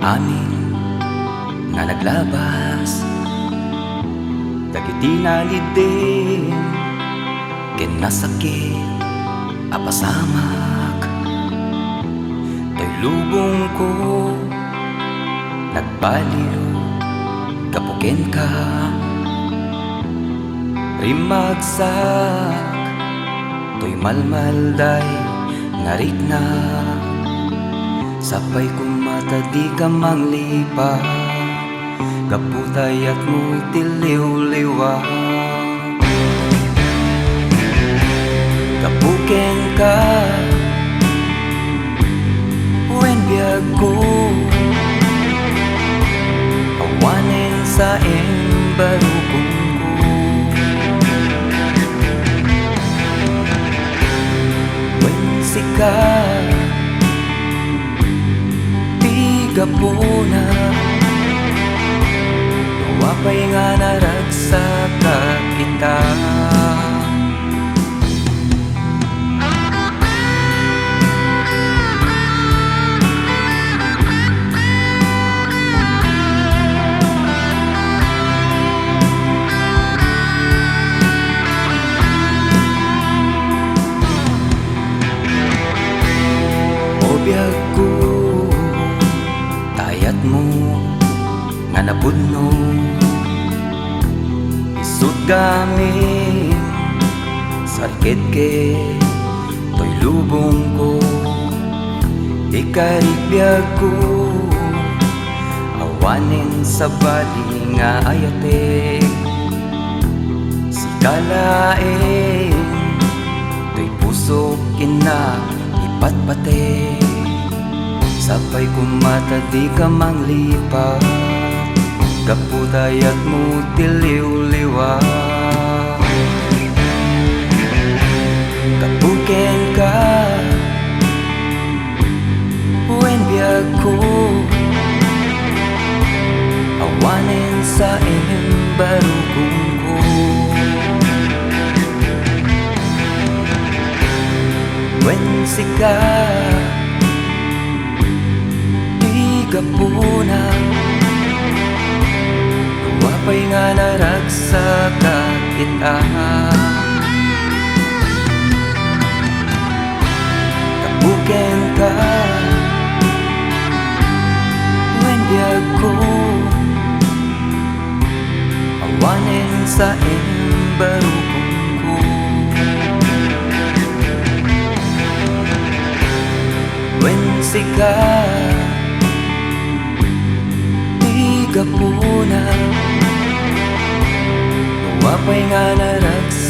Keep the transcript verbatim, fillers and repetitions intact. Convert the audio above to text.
Amin nga naglabas dagiti naliding ken nasakit a pasamak. Toy lubongko, nagbaliw gapu kenka. Rimmagsak toy malmalday nga rikna. Sapay koma ta dika manglipat gapu ta ayatmo ti liwliwa. Gapu kenka, wen biagko, awanen sa imbarukongko. Wen sika, ti gapuna, no apay nga naragsak ita. O biagko, ta ayatmo nga napudno. Isut' gamin, sarketket toy lubongko. Ikarik biagko, awanen sabali nga ayatek. Sika laeng toy pusok innak ipatpatek. Sapay koma ta dika manglipat gapu ta ayatmo ti liwliwa. Gapu kenka, wen biagko, awanen sa imbarukongko. Wen sika, ti gapuna, no apay nga naragsak ita. Gapu kenka, wen biagko, awanen sa imbarukongko. Wen sika, ti gapuna, no apay nga naragsak